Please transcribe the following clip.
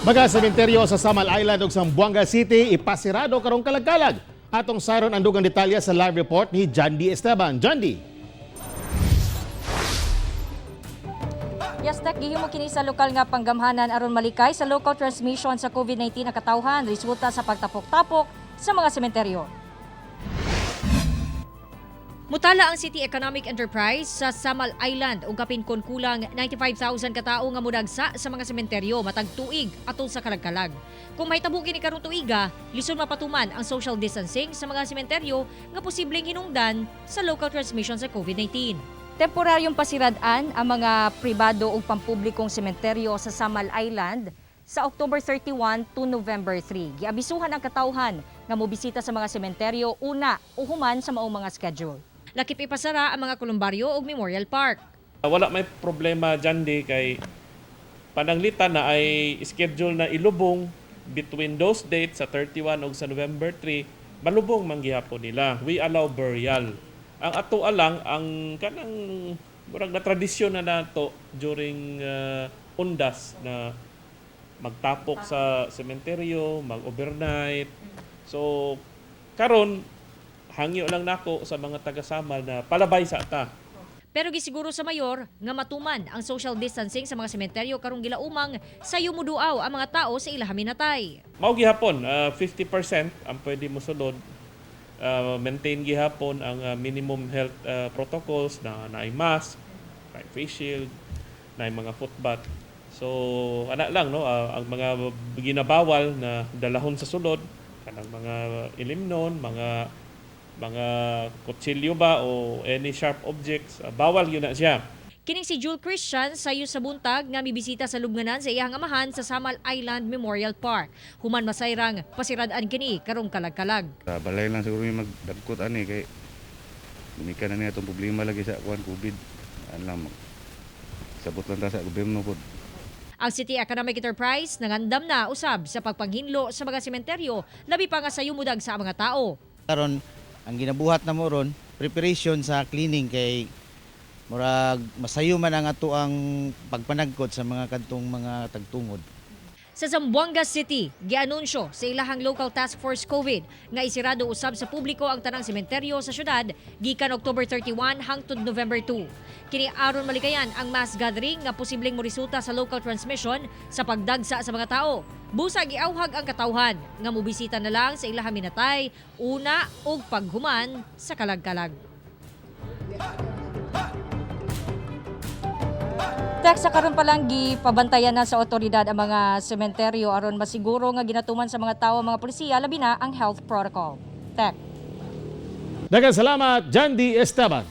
Mga sementeryo sa Samal Island ug Zamboanga City ipasirado karong kalagkalag. Atong sayron ang dugang detalye sa live report ni Jandy Esteban. Jandy. Yes, Tek, gihimo kini sa lokal nga panggamhanan aron malikay sa local transmission sa COVID-19 ang katawhan resulta sa pagtapok-tapok sa mga sementeryo. Mutala ang City Economic Enterprise sa Samal Island ug kapin kon kulang 95,000 ka tawo nga mudagsa sa mga sementeryo matag tuig atol sa kalagkalag. Kung mahitabo kini karong tuiga, lisod mapatuman ang social distancing sa mga sementeryo nga posibleng hinungdan sa local transmission sa COVID-19. Temporaryong pasirad-an ang mga pribado ug pampublikong sementeryo sa Samal Island sa October 31 to November 3. Giabisuhan ang katawhan nga mobisita sa mga sementeryo una o human sa maong mga schedule. Lakip ipasara ang mga kolumbaryo ug memorial park. Wala may problema dyan di kay pananglitan na ay schedule na ilubong between those dates sa 31 ug sa November 3, malubong man gihapon nila. We allow burial. Ang ato lang ang kanang murag na tradisyon na nato during Undas na magtapok sa sementeryo, mag-overnight. So karon hangyo lang nako sa mga taga-Samal na palabay sa ta. Pero gisiguro sa mayor nga matuman ang social distancing sa mga sementeryo karong gilaumang sayo muduaw ang mga tao sa ilahang minatay. Mao gihapon, 50% ang pwede mo sulod. Maintain gihapon ang minimum health protocols na naay mask, naay face shield, naay mga foot bath. So ana lang, no, ang mga ginabawal na dalahon sa sulod kanang mga ilimnon, mga kutsilyo ba o any sharp objects, bawal yun na siya. Kining si Jule Christian sayo sa buntag nga mibisita sa lubnganan sa iyang amahan sa Samal Island Memorial Park. Human masayrang pasirad-an kini karong kalagkalag. Sa balay lang siguro yung magdagkot ani kay gumikan na niya itong problema lagi sa kuan COVID. Ano lang, sabot lang ta sa gobyerno pod. Ang City Economic Enterprise nangandam na usab sa pagpanghinlo sa mga sementeryo, labi pa nga sayo mudag sa mga tao. Karon ang ginabuhat na mo ron, preparation sa cleaning kay murag masayo man ang ato ang pagpanagkot sa mga kadtong mga tagtungod. Sa Zamboanga City, gianunsyo sa ilahang Local Task Force COVID nga isirado usab sa publiko ang tanang sementeryo sa syudad gikan October 31 hangtod November 2. Kini aron malikayan ang mass gathering nga posibleng moresulta sa local transmission sa pagdagsa sa mga tao. Busa giawhag ang katawhan nga mobisita na lang sa ilahang minatay una ug paghuman sa kalagkalag. Tek, sa karon pa lang gipabantayan na sa otoridad ang mga sementeryo aron masiguro nga ginatuman sa mga tao ang mga polisiya, labi na ang health protocol. Tek. Daghang salamat, Jandy Esteban.